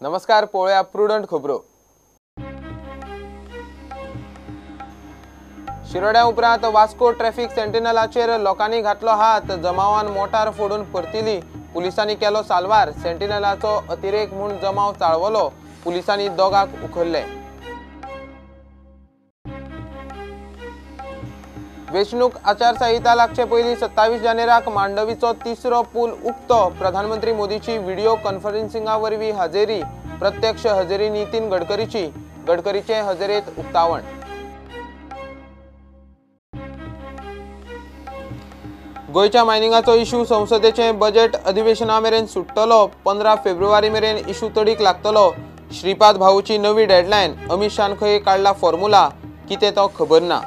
नमस्कार, पळोवया प्रुडंट खबरो. शिरोड्या उपरांत वास्को ट्रॅफिक सेंटिनलाचेर लोकांनी घातलो हात. जमावान मोटार फोडून परतिली. पुलिसांनी केलो साल्वार. सेंटिनलाचो अतिरेक म्हूण जमाव चाळवलो. पुलिसांनी दोगांक उखल्ले. वेंचणूक आचारसंहिता लागचे पयलीं 27 जानेराक मांडवीचो तिसरो पूल उक्तो. प्रधानमंत्री मोदीची व्हिडिओ कॉन्फरन्सिंगा वरवीं हजेरी. प्रत्यक्ष हजेरी नितीन गडकरीची. गडकरीचे हजेरेंत उक्तावण. गोंयच्या मायनिंगाचो इशू संसदेचें बजेट अधिवेशना मेरेन सुट्टलो. 15 फेब्रुवारी मेरेन इशू तडीक लागतलो. श्रीपाद भाऊची नवी डेडलायन. अमित शान खंय काडला फॉर्म्युला, कितें तो खबर ना.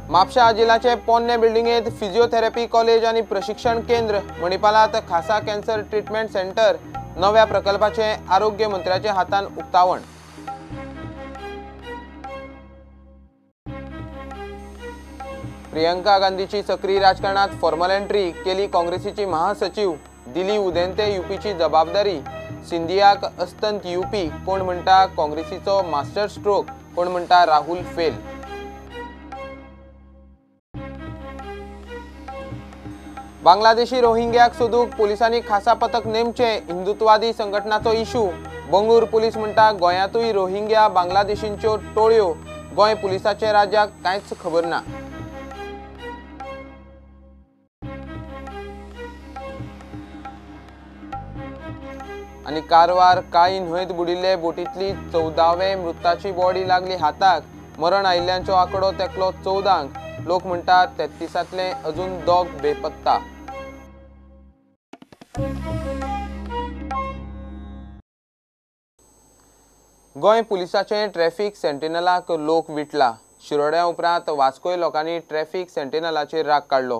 म्हापशा आजिलाचे पोन्ने बिल्डिंगेंत फिजिओथेरपी कॉलेज आनी प्रशिक्षण केंद्र. मणिपालांत खासा कॅन्सर ट्रिटमेंट सेंटर. नव्या प्रकल्पाचें आरोग्य मंत्र्याच्या हातान उक्तावण. प्रियंका गांधीची सक्रीय राजकारणात फॉर्मल एंट्री. केली काँग्रेसीची महासचिव. दिली उदेंते युपीची जबाबदारी. सिंधियाक अस्तंत युपी. कोण म्हणटा काँग्रेसीचो मास्टर स्ट्रोक, कोण म्हणटा राहुल फेल. बांगलादेशी रोहिंग्याक सोदूंक पुलिसांनी खासा पथक नेमचें. हिंदुत्वादी संघटनाचो इशू. बंगळूर पुलीस म्हणटा गोंयांतूय रोहिंग्या बांगलादेशींच्यो टोळयो. गोंय पुलिसाचे राज्याक कांयच खबर ना. आनी कारवार काळी न्हंयत बुडिल्ले बोटींतली 14वे मृताची बॉडी लागली हाताक. मरण आयिल्ल्यांचो आंकडो तेंकलो 14. लोक म्हणटात 33तले अजून दोग बेपत्ता. गोंय पुलिसाचे ट्रॅफिक सेंटिनलाक लोक विटला. शिरोड्या उपरांत वास्कोय लोकांनी ट्रॅफिक सेंटिनलाचेर राग काडलो.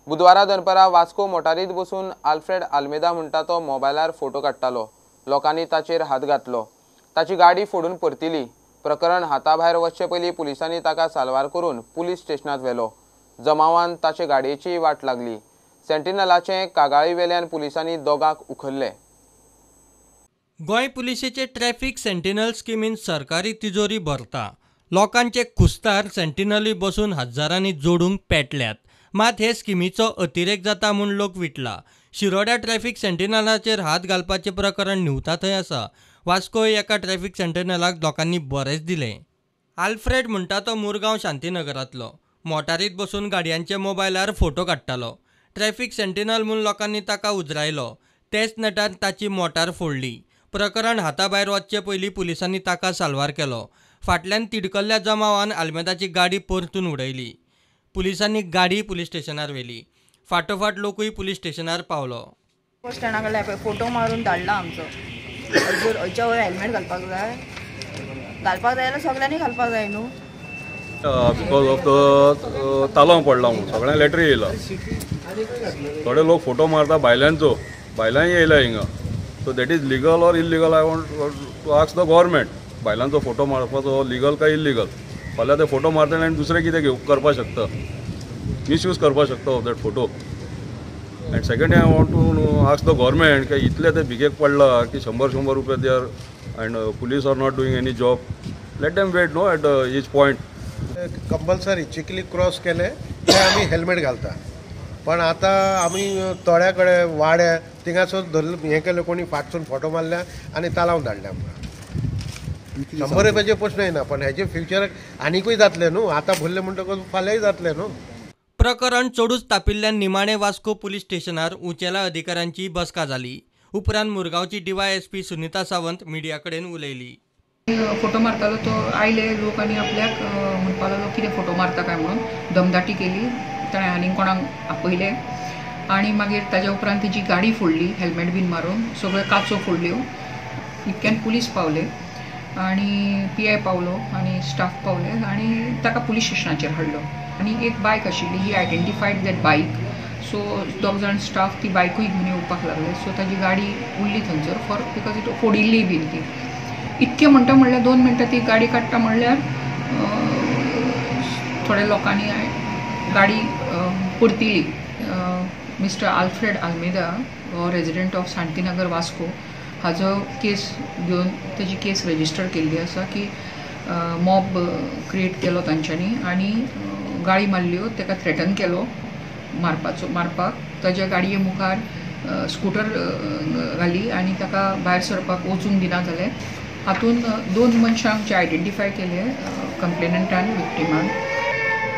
बुधवारा दनपरां वास्को मोटारीत बसून आल्फ्रेड आल्मेदा म्हणटा तो मोबायलार फोटो काडटालो. लोकांनी ताचेर हात घातलो. ताची गाडी फोडून परतिली. प्रकरण हाताभायर वचचे पयलीं पुलिसांनी ताका साल्वार करून पुलीस स्टेशनांत व्हेलो. जमावान ताचे गाडयेची वाट लागली. सेंटिनलाचे कागाळी वेल्यान पुलिसांनी दोगांक उखल्ले. गोंय पुलिसेचे ट्रॅफिक सेंटिनल स्किमीन सरकारी तिजोरी भरता. लोकांचे खुस्तार सेंटिनली बसून हजारांनी जोडूंक पेटल्यात. मात हे स्किमीचो अतिरेक जाता म्हूण लोक विटला. शिरोड्या ट्रॅफिक सेंटिनलाचेर हात घालपाचें प्रकरण न्हिवता थंय आसा. वास्कोय एका ट्रॅफिक सेंटिनलाक लोकांनी बरेंच दिलें. आल्फ्रेड म्हणटा तो मुरगांव शांतीनगरांतलो. मोटारीत बसून गाडयांचे मोबायलार फोटो काडटालो. ट्रॅफिक सेंटिनल म्हूण लोकांनी ताका उजरायलो. तेच नेटार ताची मोटार फोडली. प्रकरण हाताभायर वचचे पयलीं पुलिसांनी ताका साल्वार केलो. फाटल्यान तिडकल्ल्या जमावान आल्मेदाची गाडी परतून उडयली. पुलिसांनी गाडी पुलीस स्टेशनार व्हेली. फाटोफाट लोकूय पुलीस स्टेशनार पावलो. स्टँडा कडल्यान पळय फोटो मारून धाडला आमचो. जर हयच्या वयर हेल्मेट घालपाक जाय, घालपाक जाय जाल्यार सगळ्यांनी घालपाक जाय न्हू. Because of the तालांव पडला म्हणून सगळ्यांक लेटरी येयला. थोडे लोक फोटो मारता बायलांचो, बायलांय येयला हिंगा. So that is legal or illegal, I want to ask the government. बायलांचो फोटो मारपाचो लिगल काय इलिगल? फाल्यां ते फोटो मारतले आनी दुसरें कितें घेवप करपाक शकता, मिसयूज करपाक शकता of that photo. And second, I want to ask the government की इतले ते भिकेक पडला की 100-100 रुपया they are and police are not doing any job. Let them wait no at each point. Compulsory Chikhli cross केले ते आमी हेल्मेट घालता, पण आतां आमी तोड्या कडेन वाड्या थिंगासर धरले हें केलें, कोणी फाटसून फोटो मारल्या आनी तालांव धाडले आमकां. 100 रुपयाचे प्रश्न येना, पण हेजे फ्युचराक आनिकूय जातले न्हू. आतां भरले म्हणटकच फाल्यांय जातले न्हू. प्रकरण चडूच तापिल्ल्यान निमाणे वास्को पुलीस स्टेशनार उंचेल्या अधिकाऱ्यांची बसका जाली. उपरांत मुरगांवची डीवायएसपी सुनीता सावंत मिडिया कडेन उलयली. फोटो मारतालो तो आयले लोक आनी आपल्याक म्हणपाक लागलो कितें फोटो मारता काय म्हणून दमदाटी केली. ताणें आनीक कोणाक आपयले आनी मागीर ताज्या उपरांत तेजी गाडी फोडली, हेल्मेट बीन मारून सगळ्यो काचो फोडल्यो. इतक्यान पुलीस पावले आनी पी I पावलो आनी स्टाफ पावले आनी ताका पुलीस स्टेशनाचेर हाडलो. आनी एक बायक आशिल्ली, ही आयडेंटिफायड that बायक. सो दोग जाण स्टाफ ती बायकूय घेवन येवपाक लागले. सो ताजी गाडी उरली थंयसर फॉर because it फोडिल्ली बीन ती. इतकें म्हणटा म्हणल्यार 2 मिनटां ती गाडी काडटा म्हणल्यार थोड्या लोकांनी गाडी परतिली. मिस्टर आल्फ्रेड आल्मेदा हो रेजिडेंट ऑफ शांतीनगर वास्को हाजो केस घेवन तेजी केस रजिस्टर केल्ली आसा की मॉब क्रिएट केलो तांच्यांनी आनी गाळी मारल्यो, ताका थ्रेटन केलो मारपाक. ताज्या गाडये मुखार स्कूटर घाली आनी ताका भायर सरपाक वचूंक दिना जालें. हातूंत 2 मनशांक जे आयडेंटिफाय केले कंप्लेनंटान विक्टिमान,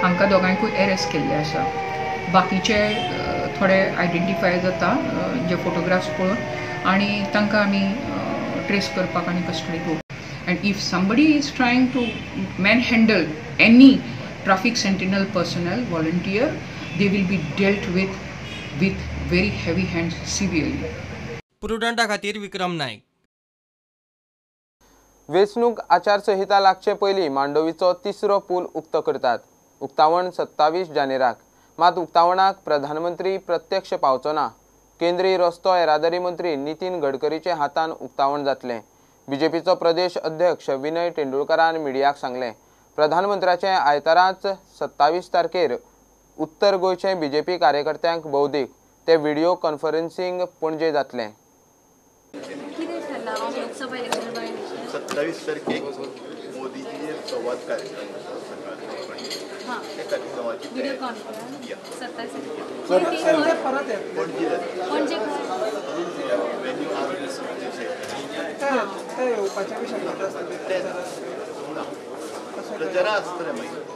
हांकां दोगांयकूय एरेस्ट केल्ले आसा. बाकीचे थोडे आयडेंटिफाय जाता जे फोटोग्राफ्स पळोवन आनी तांकां आमी ट्रेस करपाक आनी कस्टडी घेवपाक. And if somebody is trying to manhandle any traffic sentinel personnel volunteer, they will be dealt with very heavy hands severely. प्रुडंटा खातीर विक्रम नायक. वेंचणूक आचारसंहिता लागचे पयलीं मांडवीचो तिसरो पूल उक्तो करतात. उक्तावण 27 जानेराक. मात उक्तावणाक प्रधानमंत्री प्रत्यक्ष पावचो ना. केंद्रीय रस्तो येरादारी मंत्री नितीन गडकरीचे हातान उक्तावण जातलें. बीजेपीचो प्रदेश अध्यक्ष विनय तेंडुलकरान मिडियाक सांगलें, प्रधानमंत्र्याचे आयताराच 27 तारखेर उत्तर गोंयचे बीजेपी कार्यकर्त्यांक भौदीक ते व्हिडिओ कॉन्फरन्सिंग पणजे जातलें. 27 तारखेक मोदीजी संवाद कार्यक्रम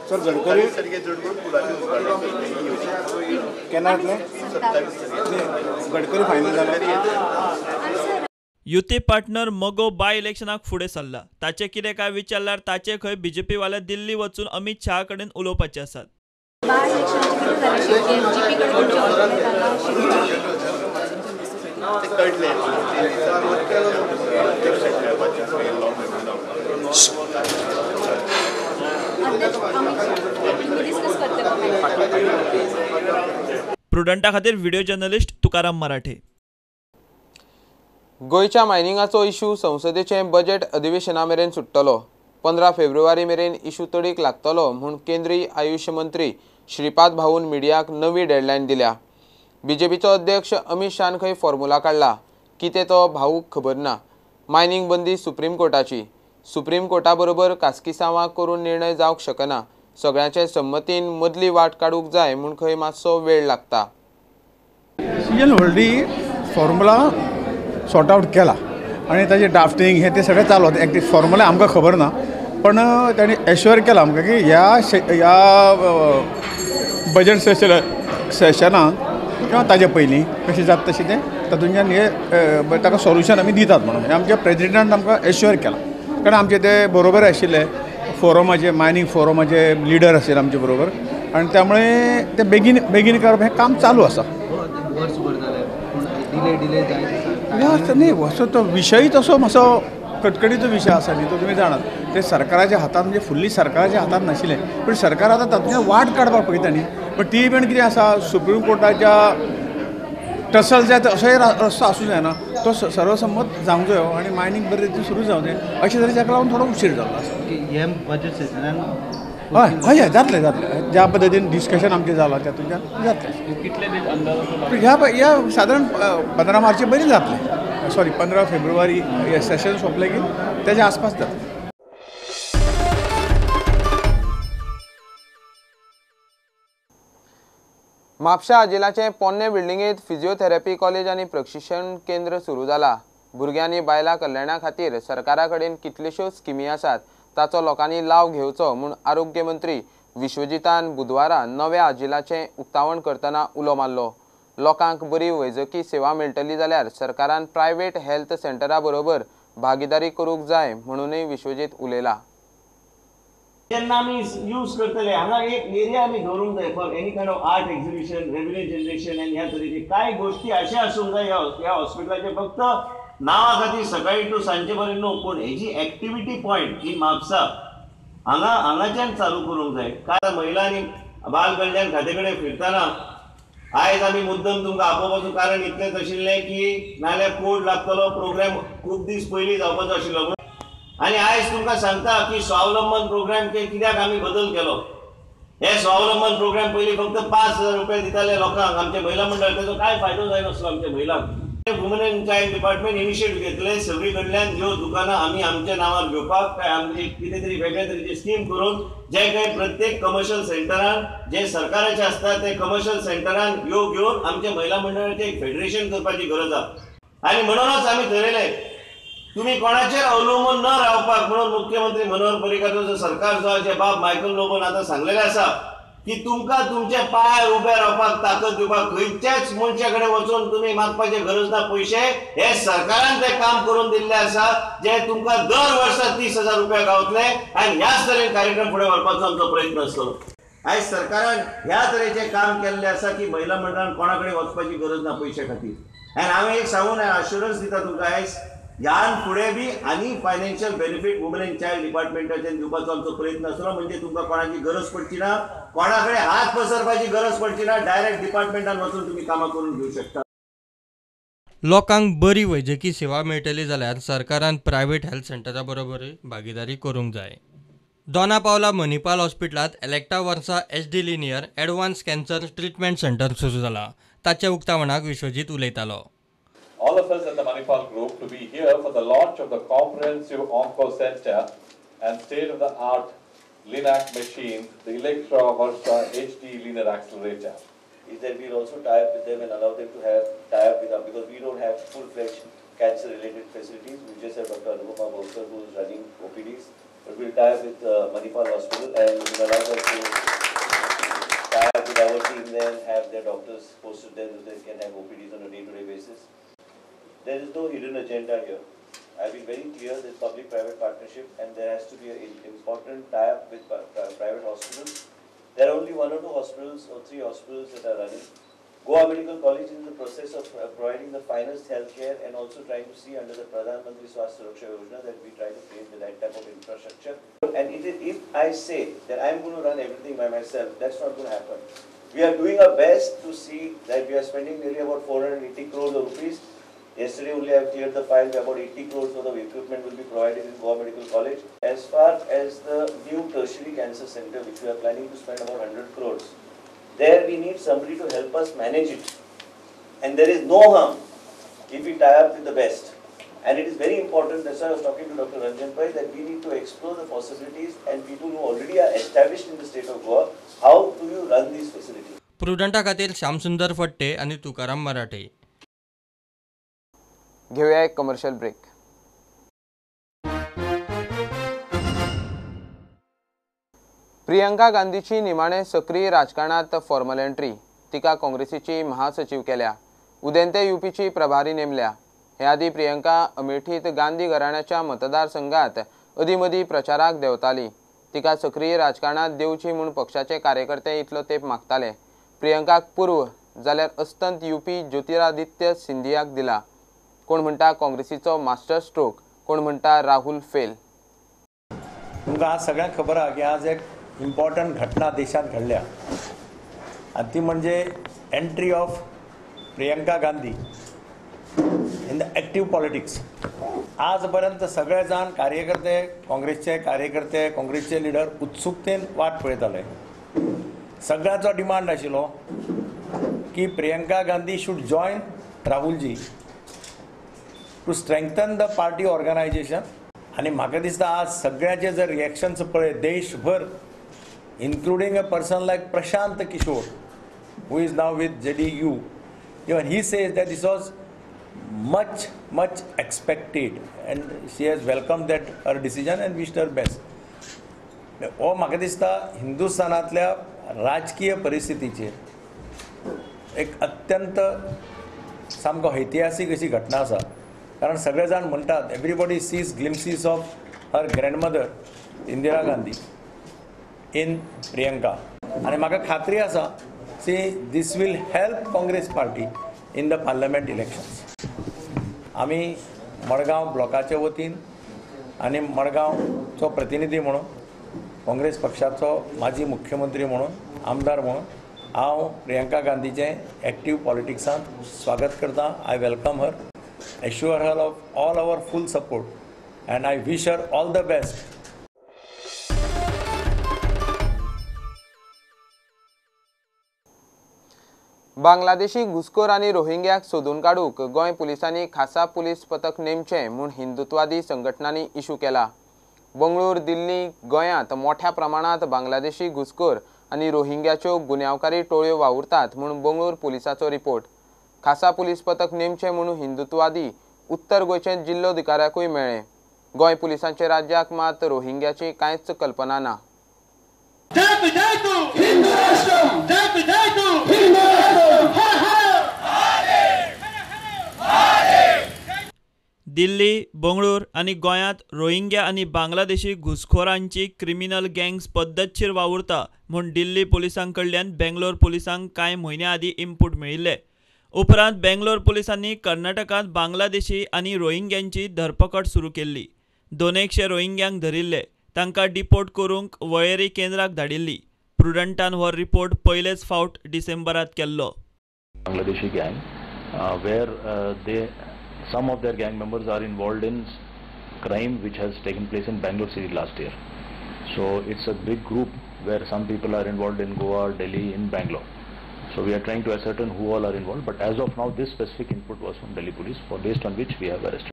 सर गडकरी गडकरी फायनल जाला. युती पार्टनर मगो बाय इलेक्शनाक फुडें सरला. ताचे कितें काय विचारल्यार ताचे खंय बीजेपी वाले दिल्ली वचून अमित शहा कडेन उलोवपाचे आसात. प्रुडंटा खातीर व्हिडिओ जर्नलिस्ट तुकाराम मराठे. गोंयच्या मायनिंगाचो इशू संसदेचे बजेट अधिवेशना मेरेन सुट्टलो. 15 फेब्रुवारी मेरेन इशू तडीक लागतलो म्हूण केंद्रीय आयुष मंत्री श्रीपाद भाऊन मिडियाक नवी डेडलायन दिल्या. बीजेपीचो अध्यक्ष अमित शान खंय फॉर्मुला काडला, कितें तो भाऊक खबर ना. मायनिंग बंदी सुप्रीम कोर्टाची. सुप्रीम कोर्टा बरोबर कास्किसांवां करून निर्णय जावंक शकना. सगळ्यांचे संमतीन मदली वाट काडूंक जाय म्हूण खंय मातसो वेळ लागता. Decision already formula sort out केला आनी ताजें ड्राफ्टिंग हें तें सगळें चालू आसा. एक फॉर्मुला आमकां खबर ना, पण ताणें एश्योर केलां आमकां की ह्या ह्या बजेट सेशनाक किंवा ताजे पयलीं कशें जाता तशें तें तातूंतल्यान हे ताका सोल्युशन आमी दितात म्हणून हें आमच्या प्रेजिडेंटान आमकां एश्योर केलां. कारण आमचे ते बरोबर आशिल्ले फोरमाचे, मायनींग फोरमाचे लिडर आशिल्ले आमचे बरोबर, आनी त्यामुळे ते बेगीन बेगीन करप हें काम चालू आसा. न्ही असो तो विशय तसो मातसो कटकटीचो विशय आसा न्ही, तो तुमी जाणात. ते सरकाराच्या हातान म्हणजे फुल्ली सरकाराच्या हातान नाशिल्लें, पूण सरकार आतां तातूंतल्यान वाट काडपाक पळयता न्ही. पण ती पण कितें आसा, सुप्रीम कोर्टाच्या टसल जायत असोय रस्तो आसूं जायना, तो सर्वसंमत जावंक जायो आनी मायनींग बरे रितीन सुरू जावंक जाय. अशें तरेन ताका लागून थोडो उशीर जाल्लो आसा. हय हय हय जातलें जातलें, ज्या पद्दतीन डिस्कशन आमचें जालां तातूंतल्यान जातलें. ह्या ह्या सादारण 15 मार्चे पयलीं जातलें, सॉरी 15 फेब्रुवारी हे सेशन सोंपलें की तेज्या आसपास जातलें. म्हापशा आजिलाचे पोन्ने बिल्डिंगेत फिजिओथेरपी कॉलेज आनी प्रशिक्षण केंद्र सुरू जाला. भुरग्यांनी बायलां कल्याणा खातीर सरकारा कडेन कितल्योश्योच स्किमी आसात, ताचो लोकांनी लाव घेवचो म्हूण आरोग्य मंत्री विश्वजितान बुधवारा नव्या आजिलाचें उक्तावण करतना उलो मारलो. लोकांक बरी वैजकी सेवा मेळटली जाल्यार सरकारान प्रायव्हेट हेल्थ सेंटरा बरोबर भागीदारी करूंक जाय म्हणूनय विश्वजीत उलयला. जेन्ना आमी यूज करतले हांगा एक एरिया आमी दवरूंक जाय for any kind of art exhibition, revenue generation आनी ह्या तरेचे कांय गोश्टी अशें आसूंक जाय ह्या हॉस्पिटलाचे फक्त नांवा खातीर सकाळी टू सांजे पर्यंत न्हू, पूण हेजी एक्टिविटी पॉयंट ही म्हापसा हांगा हांगाच्यान चालू करूंक जाय. कांय महिला आनी बाल कल्याण खात्या कडेन फिरतना आयज आमी मुद्दम तुमकां आपोवपाचो कारण इतलेंच आशिल्लें की नाल्यार कोड लागतलो, प्रोग्राम खूब दीस पयलीं जावपाचो आशिल्लो. आनी आयज तुमकां सांगता की स्वावलंबन प्रोग्राम कित्याक आमी बदल केलो. हे स्वावलंबन प्रोग्राम पयलीं फक्त 5,000 रुपया दिताले लोकांक, आमच्या महिला मंडळ, तेजो काय फायदो जायनासलो आमच्या महिलांक. Women and child department initiate घेतले सगळी कडल्यान ह्यो दुकानां आमी आमच्या नांवार घेवपाक, काय आमची कितें तरी वेगळे तरेची स्कीम करून जे काही प्रत्येक कमर्शियल सेंटरान जे सरकाराचे आसता ते कमर्शियल सेंटरान ह्यो घेवन आमच्या महिला मंडळाचें एक फेडरेशन करपाची गरज आसा. आनी म्हणूनच आमी थरयलें तुमी कोणाचेर अवलंबून न रावपाक म्हणून मुख्यमंत्री मनोहर पर्रीकार सरकार जो आसा बाब मायकल लोबोन आतां सांगलेलें आसा की तुमकां तुमच्या पांयार उबे रावपाक ताकद दिवपाक खंयच्याच मनशा कडेन वचून तुमी मागपाचे गरज ना पयशे. हे सरकारान ते काम करून दिल्ले आसा जे तुमकां दर वर्सा 30,000 रुपया गावतले आनी ह्याच तरेन कार्यक्रम फुडें व्हरपाचो आमचो प्रयत्न आसतलो. आयज सरकारान ह्या तरेचें काम केल्लें आसा की महिला मंडळान कोणा कडेन वचपाची गरज ना पयशे खातीर. आनी हांव एक सांगून अश्युरन्स दिता तुमकां आयज ह्यान फुडें बी आनी financial benefit women and child डिपार्टमेंटाच्यान दिवपाचो आमचो प्रयत्न आसलो. म्हणजे तुमकां कोणाची गरज पडची ना, कोणा कडेन हात पसरपाची गरज पडची ना, डायरेक्ट डिपार्टमेंटान वचून तुमी कामां करून घेवंक शकता. लोकांक बरी वैजकी सेवा मेळटली जाल्यार सरकारान प्रायव्हेट हेल्थ सेंटरा बरोबरूय भागीदारी करूंक जाय. दोना पावला मणिपाल हॉस्पिटलांत Elekta Versa HD linear advance cancer treatment centre सुरू जाला. ताच्या उक्तावणाक विश्वजीत उलयतालो. All of us at the Manipal Group to be here for the launch of the comprehensive Onco Center and state-of-the-art LINAC machine, the Elekta Versa HD Linear Accelerator. Is that we'll also tie up with them and allow them to have tie up with us, because we don't have full-fledged cancer-related facilities. We just have Dr. Anupama Bhavsar who is running OPDs, but we'll tie up with Manipal Hospital and we'll allow them to tie up with our team there and have their doctors posted there so they can have OPDs on a day-to-day basis. There is no hidden agenda here. I've been very clear, there's public-private partnership and there has to be an important tie-up with private hospitals. There are only 1 or 2 hospitals or 3 hospitals that are running. Goa Medical College is in the process of providing the finest healthcare and also trying to see under the Pradhan Mantri Swasthya Suraksha Yojana that we try to create the right type of infrastructure. And it is, if I say that I'm going to run everything by myself, that's not going to happen. We are doing our best to see that we are spending nearly about 480 crores of rupees. Yesterday only I have cleared the file, about 80 crores worth of equipment will be provided in Goa Medical College. As far as the new tertiary cancer center, which we are planning to spend about 100 crores, there we need somebody to help us manage it. And there is no harm if we tie up with the best. And it is very important, that's why I was talking to Dr. Ranjan Pai, that we need to explore the possibilities and people who already are established in the state of Goa, how do you run these facilities? प्रुडंटा खातीर श्यामसुंदर फट्टे आनी तुकाराम मराठे. घेऊया एक commercial break. Priyanka गांधीची निमाणे सक्रीय राजकारणात formal entry. तिका काँग्रेसीची महासचिव केल्या. उदेंते युपीची प्रभारी नेमल्या. हे आदी प्रियंका अमेठीत गांधी घराण्याच्या मतदारसंघात अदीमदी प्रचाराक देंवताली. तिका सक्रीय राजकारणात देवची म्हूण पक्षाचे कार्यकर्ते इतलो तेंप मागताले. प्रियंकाक पूर्व जाल्यार अस्तंत युपी ज्योतिरादित्य सिंधियाक दिला. कोण म्हणटा काँग्रेसीचो मास्टर स्ट्रोक, कोण म्हणटा राहुल फेल. तुमकां आज सगळ्यांक खबर आहा की आज एक इम्पॉर्टंट घटना देशांत घडल्या आनी ती म्हणजे entry of Priyanka Gandhi in the active politics. आजपर्यंत सगळे जाण कार्यकर्ते, काँग्रेसचे कार्यकर्ते, काँग्रेसचे लिडर उत्सुकतेन वाट पळयताले. सगळ्यांचो डिमांड आशिल्लो की Priyanka Gandhi should join Rahulji to strengthen the party organisation. आनी म्हाका दिसता आज सगळ्याचे जर रिएक्शन्स पळय देशभर, including a person like Prashant Kishor who is now with JDU, even he says that this was much much expected and she has welcomed that her decision and wished her best. हो म्हाका दिसता हिंदुस्थानांतल्या राजकीय परिस्थितीचेर एक अत्यंत सामको ऐतिहासीक अशी घटना आसा. कारण सगळे जाण म्हणटात everybody sees glimpses of her grandmother Indira Gandhi in Priyanka. आनी म्हाका खात्री आसा see this will help Congress party in the parliament elections. आमी मडगांव ब्लॉकाचे वतीन आनी मडगांवचो प्रतिनिधी म्हणून, काँग्रेस पक्षाचो माजी मुख्यमंत्री म्हणून, आमदार म्हणून हांव प्रियंका गांधीचें एक्टीव पॉलिटिक्सांत स्वागत करता. I welcome her, assure her of all our full support and I wish her all the best. Bangladeshi घुसखोर आनी रोहिंग्याक सोदून काडूंक गोंय पुलिसांनी खासा पुलीस पथक नेमचें म्हूण हिंदुत्वादी संघटनांनी इशू केला. बंगळूर, दिल्ली, गोंयांत मोठ्या प्रमाणांत बांगलादेशी घुसखोर आनी रोहिंग्याच्यो गुन्यांवकारी टोळयो वावुरतात म्हूण बंगळूर पुलिसाचो रिपोर्ट. खासा पुलीस पथक नेमचें म्हूण हिंदुत्वादी उत्तर गोंयचे जिल्लोधिकाऱ्याकूय मेळ्ळें. गोंय पुलिसांचे राज्याक मात रोहिंग्याची कांयच कल्पना ना. दिल्ली, बंगळूर आनी गोंयांत रोहिंग्या आनी बांगलादेशी घुसखोरांची क्रिमिनल गँग्स पद्दतशीर वावुरता म्हूण दिल्ली पुलिसां कडल्यान बेंगलोर पुलिसांक कांय म्हयन्यां आदीं इनपूट मेळिल्ले. उपरांत बेंगलोर पुलिसांनी कर्नाटकांत बांगलादेशी आनी रोहिंग्यांची धरपकड सुरू केल्ली. 200 रोहिंग्यांक धरिल्ले, तांकां डिपोर्ट करूंक वळेरी केंद्राक धाडिल्ली. प्रुडंटान हो रिपोर्ट पयलेच फावट डिसेंबरांत केल्लो. Bangladeshi gang where they some of their gang members are involved in crime which has taken place in Bangalore city last year. So it's a big group where some people are involved in Goa, Delhi, in Bangalore. So we are trying to ascertain who all are involved, but as of now this specific input was from Delhi police, for based on which we have arrested.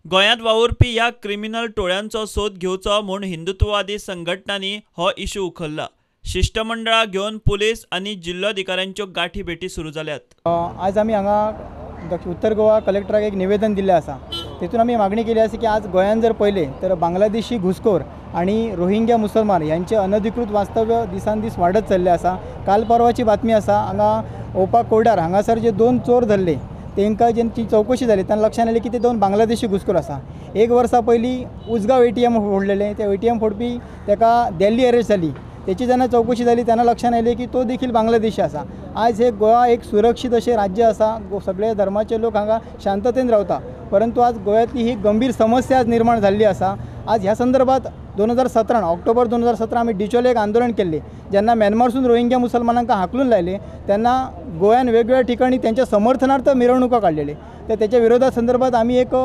गोंयांत वावुरपी ह्या criminal टोळ्यांचो सोद घेवचो म्हूण हिंदुत्ववादी संघटनांनी हो issue उखल्ला. शिश्टमंडळां घेवन पुलीस आनी जिल्लोधिकाऱ्यांच्यो गांठी भेटी सुरू जाल्यात. आज आमी हांगा उत्तर गोवा कलेक्टराक एक निवेदन दिल्लें आसा. तेतून आमी मागणी केली आसा की आज गोंयांत जर पळयलें तर बांगलादेशी घुसखोर आनी रोहिंग्या मुसलमान यांचे अनधिकृत वास्तव्य दिसान दीस वाडत चल्लें आसा. काल परवाची बातमी आसा, हांगा ओपा कोडार हांगासर जे 2 चोर धरले तांकां जेंची चवकशी जाली तेन्ना लक्षांत आयलें की ते 2 बांगलादेशी घुसखोर आसा. एक वर्सा पयलीं उजगांव ATM फोडलेलें, ते ATM फोडपी ताका दिल्ली अरेस्ट जाली. तेची जेन्ना चवकशी जाली तेन्ना लक्षांत आयलें की तो देखील बांगलादेशी आसा. आज हे गोवा एक सुरक्षीत अशें राज्य आसा, सगळे धर्माचे लोक हांगा शांततेन रावता, परंतु आज गोव्यांतली ही गंभीर समस्या आज निर्माण जाल्ली आसा. आज ह्या संदर्भात 2017 ऑक्टोबर 2017 आमी डिचोले एक आंदोलन केल्लें. जेन्ना म्यानमारसून रोहिंग्या मुसलमानांक हाकलून लायले तेन्ना गोंयान वेगवेगळ्या ठिकाणी त्यांच्या समर्थनार्थ मिरवणुका काडलेले. तर त्याच्या विरोधा संदर्भात आमी एक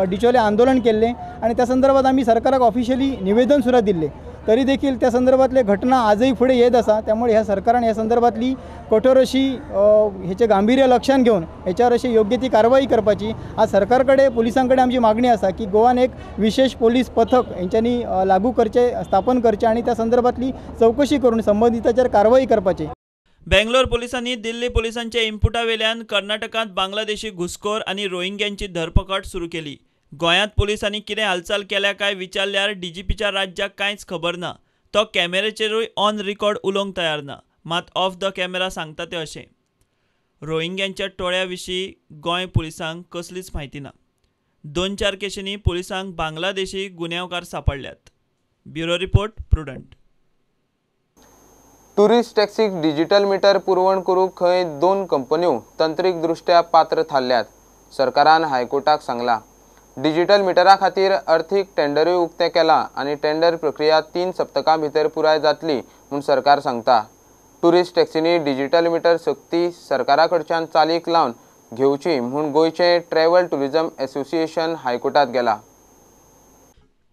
डिचोले आंदोलन केल्लें आनी त्या संदर्भात आमी सरकाराक ऑफिशियली निवेदन सुद्दां दिल्लें. तरी देखील त्या संदर्भातले घटना आजही फुडें येत आसा. त्यामुळे ह्या सरकारान ह्या संदर्भातली कठोर अशी हेचे गांभीर्य लक्षांत घेवन हेच्यावर अशी योग्य ती कारवाई करपाची आज सरकार कडेन पुलिसां कडेन आमची मागणी आसा की गोवान एक विशेष पोलीस पथक हेंच्यांनी लागू करचें, स्थापन करचें आनी त्या संदर्भातली चवकशी करून संबंदिताचेर कारवाई करपाची. बेंगलोर पुलिसांनी दिल्ली पुलिसांच्या इनपुटा वेल्यान कर्नाटकांत बांगलादेशी घुसखोर आनी रोहिंग्यांची धरपकड सुरू केली. गोंयांत पुलिसांनी कितें हालचाल केल्या काय विचारल्यार डीजीपीच्या राज्याक कांयच खबर ना. तो कॅमेरेचेरूय ऑन रिकॉर्ड उलोवंक तयार ना, मात ऑफ the camera सांगता ते अशें. रोहिंग्यांच्या टोळ्या विशीं गोंय पुलिसांक कसलीच म्हायती ना. 2-4 केशींनी पुलिसांक बांगलादेशी गुन्यांवकार सांपडल्यात. Bureau report, Prudent. Tourist टॅक्सीक digital meter पुरवण करूंक खंय 2 कंपन्यो तंत्रीक दृष्ट्या पात्र थारल्यात, सरकारान हायकोर्टाक सांगलां. डिजिटल मिटरा खातीर अर्थीक टेंडरूय उक्तें केलां आनी टेंडर प्रक्रिया 3 सप्तकां भितर पुराय जातली म्हूण सरकार सांगता. टुरिस्ट टॅक्सींनी डिजिटल मिटर सक्ती सरकारा कडच्यान चालीक लावन घेवची म्हूण गोंयचें ट्रॅव्हल टुरिझम एसोसिएशन हायकोर्टांत गेला.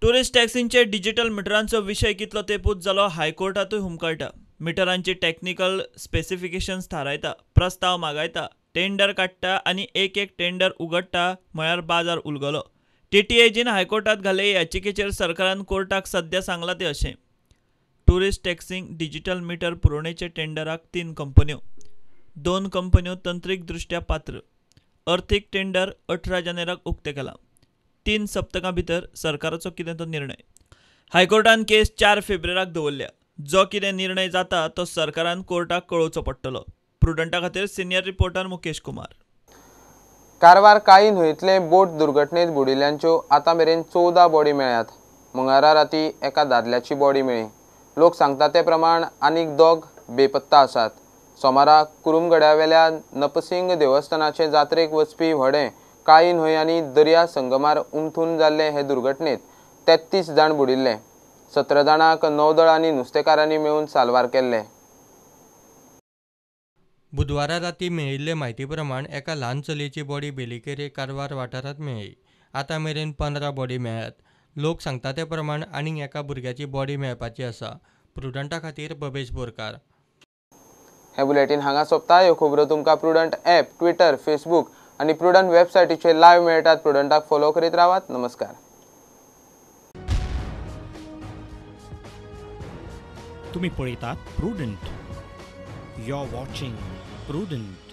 टुरिस्ट टॅक्सींचे डिजिटल मिटरांचो विशय कितलो तेपूच जालो हायकोर्टांतूय हुमकळटा. मिटरांची टॅक्निकल स्पेसिफिकेशन्स थारायता, प्रस्ताव मागायता, टेंडर काडटा आनी एक एक टेंडर उगडटा म्हळ्यार बाजार उलगलो. टीटीएजीन हायकोर्टात घाले याचिकेचेर सरकारान कोर्टाक सद्या सांगलां तें अशें. टुरिस्ट टॅक्सींक डिजिटल मिटर पुरोवणेचे टेंडराक 3 कंपन्यो, 2 कंपन्यो तंत्रीक दृष्ट्या पात्र. अर्थीक टेंडर 18 जानेराक उक्तें केलां. 3 सप्तकां भितर सरकाराचो कितें तो निर्णय. हायकोर्टान केस 4 फेब्रुवाराक दवरल्या. जो कितें निर्णय जाता तो सरकारान कोर्टाक कळोवचो पडटलो. प्रुडंटा खातीर सिनियर रिपोर्टर मुकेश कुमार. कारवार काळी न्हंयतले बोट दुर्घटनेत बुडिल्ल्यांच्यो आतां मेरेन 14 बॉडी मेळ्ळ्यात. मंगळारा राती एका दादल्याची बॉडी मेळ्ळी. लोक सांगता ते प्रमाण आनीक 2 बेपत्ता आसात. सोमारा कुरुमगड्यावेल्या नपसिंग देवस्थानाचे जात्रेक वचपी व्हडें काळी न्हंय आनी दर्या संगमार उमथून जाल्ले हे दुर्घटनेत 33 जाण बुडिल्ले. 17 जाणांक नौदळ आनी नुस्तेकारांनी मेळून साल्वार केल्ले. बुधवारा राती मेळिल्ले म्हायती प्रमाण एका ल्हान चलयेची बॉडी बेलिकेरे कारवार वाठारांत मेळ्ळी. आतां मेरेन 15 बॉडी मेळ्ळ्यात. लोक सांगता ते प्रमाण आनीक एका भुरग्याची बॉडी मेळपाची आसा. प्रुडंटा खातीर बबेश बोरकार. हे बुलेटीन हांगा सोंपता. ह्यो खबरो तुमकां प्रुडंट ॲप, ट्विटर, फेसबूक आनी प्रुडंट वेबसायटीचेर लायव्ह मेळटात. प्रुडंटाक फॉलो करीत रावात. नमस्कार. तुम्ही पळयतात Prudent. You are watching Prudent.